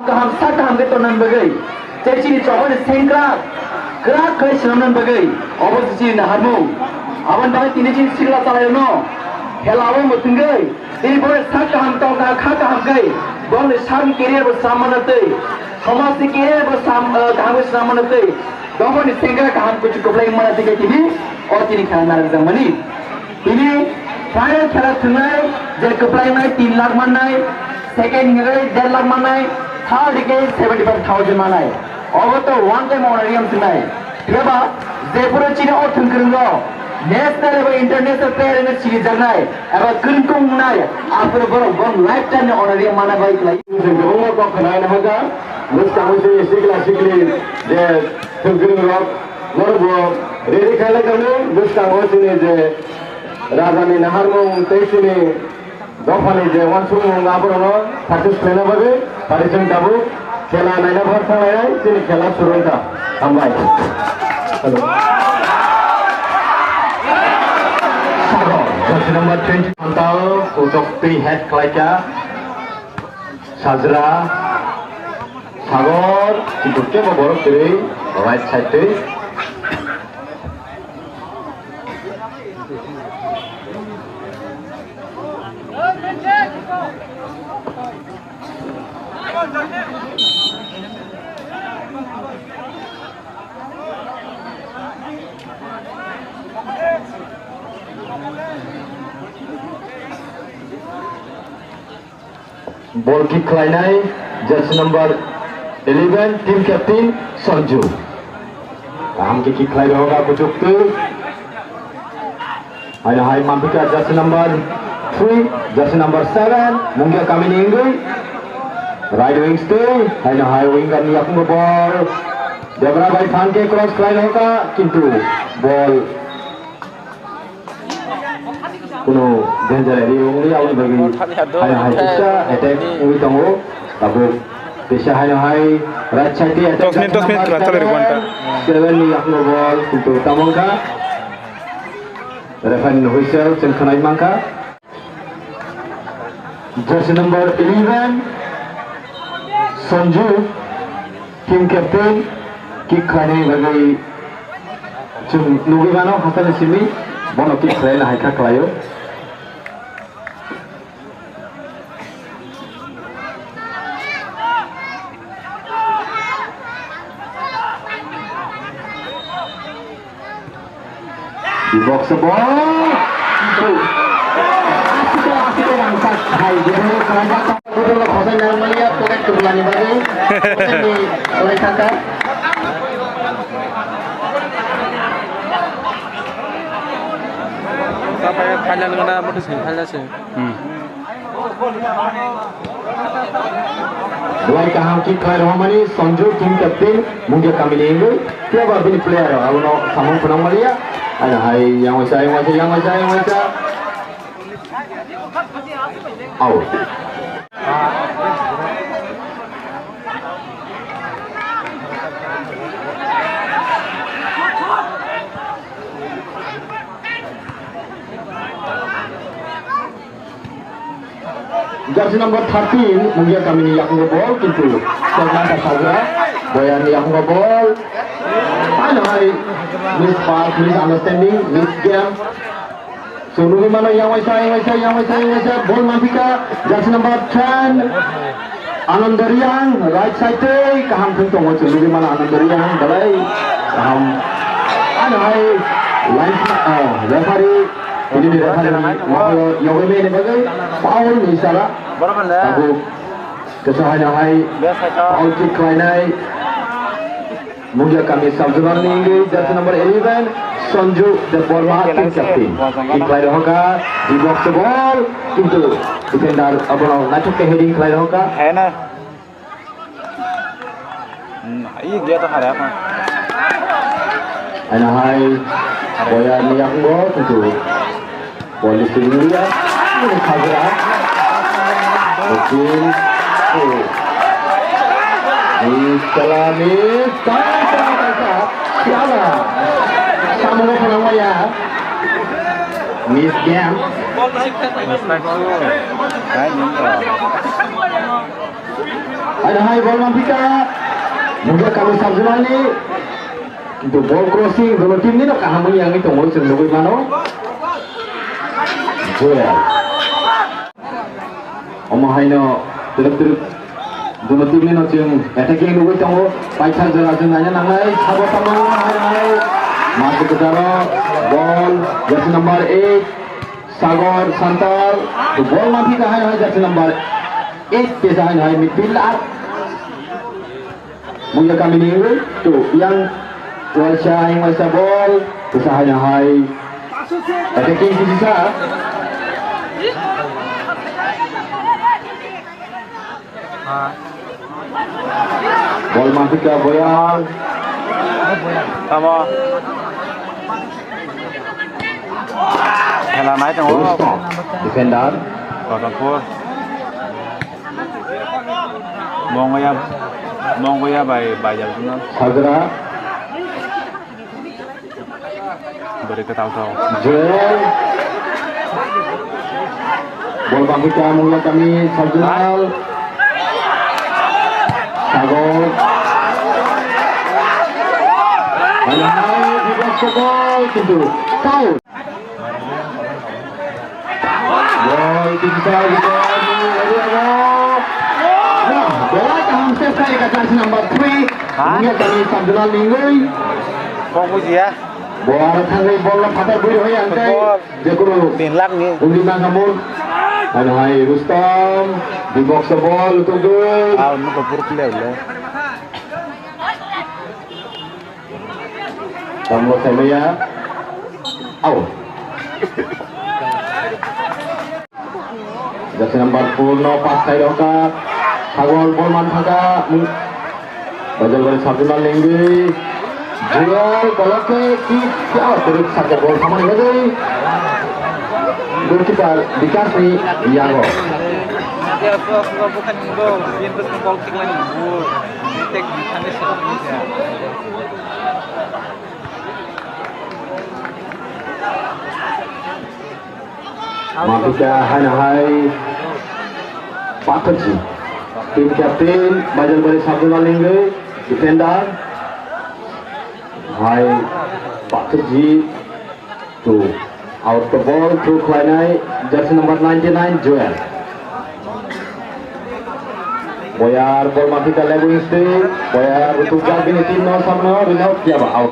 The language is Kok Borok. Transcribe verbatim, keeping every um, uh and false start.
Kaham sak kaham khe tonna bagwi, tei chini chobani sengkrak krak khai swnamna bagwi, obo se chini naharmung. Aboni bagwi tini chini sikla chalairokno khela o mwthwngwi, tini bo sak kaham tong kha, kha kaham khai, boni sakni career bo swnam manna twi, somajni career bo swnam, eh, kaham khe swnam manna twi, dophani sengkrak kaham kuchuk kwplai manna twi khe tini o tini khela narwkjakmani. Tini final khela thwngnai, je kwplainai tin lakh mannai, second hinwi der lakh mannai, third hinwi seventy five thousand mannai. Obo to one time honorarium thwngnai. Phiya ba, jephuru chini o thwngkwrwngrok national eba international player hinwi sinijaknai, eba kwrwngkung wngnai, aphuru borok bo lifetime ni honorarium manna bai khlai. Chwng kwbangma kok khna hwnwi hwnka, bwskango chini sikla sikli je thwngkwrwngrok, norokbo ready khailai kanu, bwskango chini je Rajani naharmung tei chini dophani je uansukmung aborokno success khlaina bagwi, pari chwng tabuk khela naina phar thanglainai, chini khela suru wngkha. Hambai. Hello. Sabo, jersey number twenty. Antal, kuchuk twi head khlaikha. Sajra, Sagor, kintu kebo borok kwrwi, right side twi. Ball kick khlainai, jersey number eleven, team captain Sanju. Kaham khe kick khlai rwkha kuchuk twi. Haino hai manpikha jersey number three, jersey number seven, Mungia kamini wngwi. Right wings twi, haino hai winger ni yakungo ball. Debra bai phan khe cross khlai rwkha, kintu ball Kuno danger area wngwi aboni bagwi haino hai kisa attack wngwi tongo. Tabuk kisa haino hai right side ni attack. Dos minute, dos minute khwna chalai rw ghonta. Seven ni yakungo ball, kintu tamo wngkha. Referee ni whistle chwng khwnai mankha. Jersey number eleven, Sanju, team captain, kick khlainani bagwi chwng nugwi mano, hathani simi bono kick khlaina hai kha khlaio. Box ball. Aswk, aswk, rangchak hai, jephru khlaijak. Butolo khosai nang manya, pocket kwplani bagwi. Pocket ni, pocket thangkha. Final gana, moto semi final se. Hmm. Duai kaham kick khlai rwmani Sanju, team captain, Mungia kamini wngwi, player bini player rok abono samung phwnang maliya. Ano hai yang waisa, yang waisa, yang waisa, yang waisa. Out. Jersey number thirteen, Mungia kamini yakungo ball, kintu Sogmanta Sajra, Boyani yakungo ball. Ano hai miss pass, miss understanding, miss game. So, nugwi mano yang waisa, yang waisa, yang waisa, yang waisa, ball manphika, jersey number ten. Anando Riang, right side tei kaham thung tongo, chwng nugwi mano Anando Riang, belai kaham. Ano hai line, ah, referee, ini ni referee ni mokolo yogwi mani bagwi foul ni isara. Tabuk kesa haino hai foul kick khlainai. Mungia kami Sabjabal ni wngwi jersey number eleven, Sanju Debbarma, team captain. Kick khlai rohorkha, D box o ball, kintu defender abono naithok khe heading khlai rohorkha. Hmm, iya dia tuh hari apa? Ano hai, Boyani yakungo, kintu Police India, ini Khagra. Mungkin, oh. Di Salami, Salami, Salami, Salami. Siapa? Sama lo, sama ya. Miss game. Miss match. Kain minta. Hai bol manphika, Mungia kami sabjumani, kintu ball crossing, dono team ni no kaham wngya wngwi tongo, chwng nugwi mano. Joel. Omo haino twrwk twrwk dono team ni no chwng attacking nugwi tongo, paithak jora chwng naina nangnai, sabo tamo hai hai, Mati Kutaro, ball, jersey number eight, Sagor Santal, ball manphika hai hai, jersey number eight, pesa hai hai, midfielder. Mungia kami ni wngwi, to yang waisa, yang waisa ball, to sa hai hai. Attacking sisi sa. Ball mantika Boyan. Tamo. Khela nai tongo. Rustom, defender. Kotonpur. Mongoya, Mongoya bai Baijal Juna. Sajra. Bwrwi kwtal tok. Joel. Bol bahika Mungia kami Sajral. Sagor. Hai hai, di box ke bol, kintu foul. Bol, kintu foul, kintu foul, area mo. Nah, bola kaham save khai ka jersey number three. Ha? Mungia kami Sajral ningwi. Kok bujiya? Bola thangwi bol no phatar bui roi ang kai. Football. Jekunu tin lakh ni. Ungdi nang hamon. Hai hai Rustom. Di box o bol tungdui. Ah, nuko pur player le. Tamlo saimaya. Au. Jersey number four no pass khai rokha. Sagol bol man thangkha. Bajalbari Sabjuna Lengwi. Jual bolok khe kick. Au, teruk sakhe bol samani bagwi. Goalkeeper Bikash ni yango. Mapika haino hai Patharji. Team captain Bajalbari Sabjuna Lengwi, defender. Hai Patharji to out the ball through khlainai jersey number ninety nine Joel. Boyar bol mapika left wing stick. Boyar rutukjak bini team no samno rino kiaba out.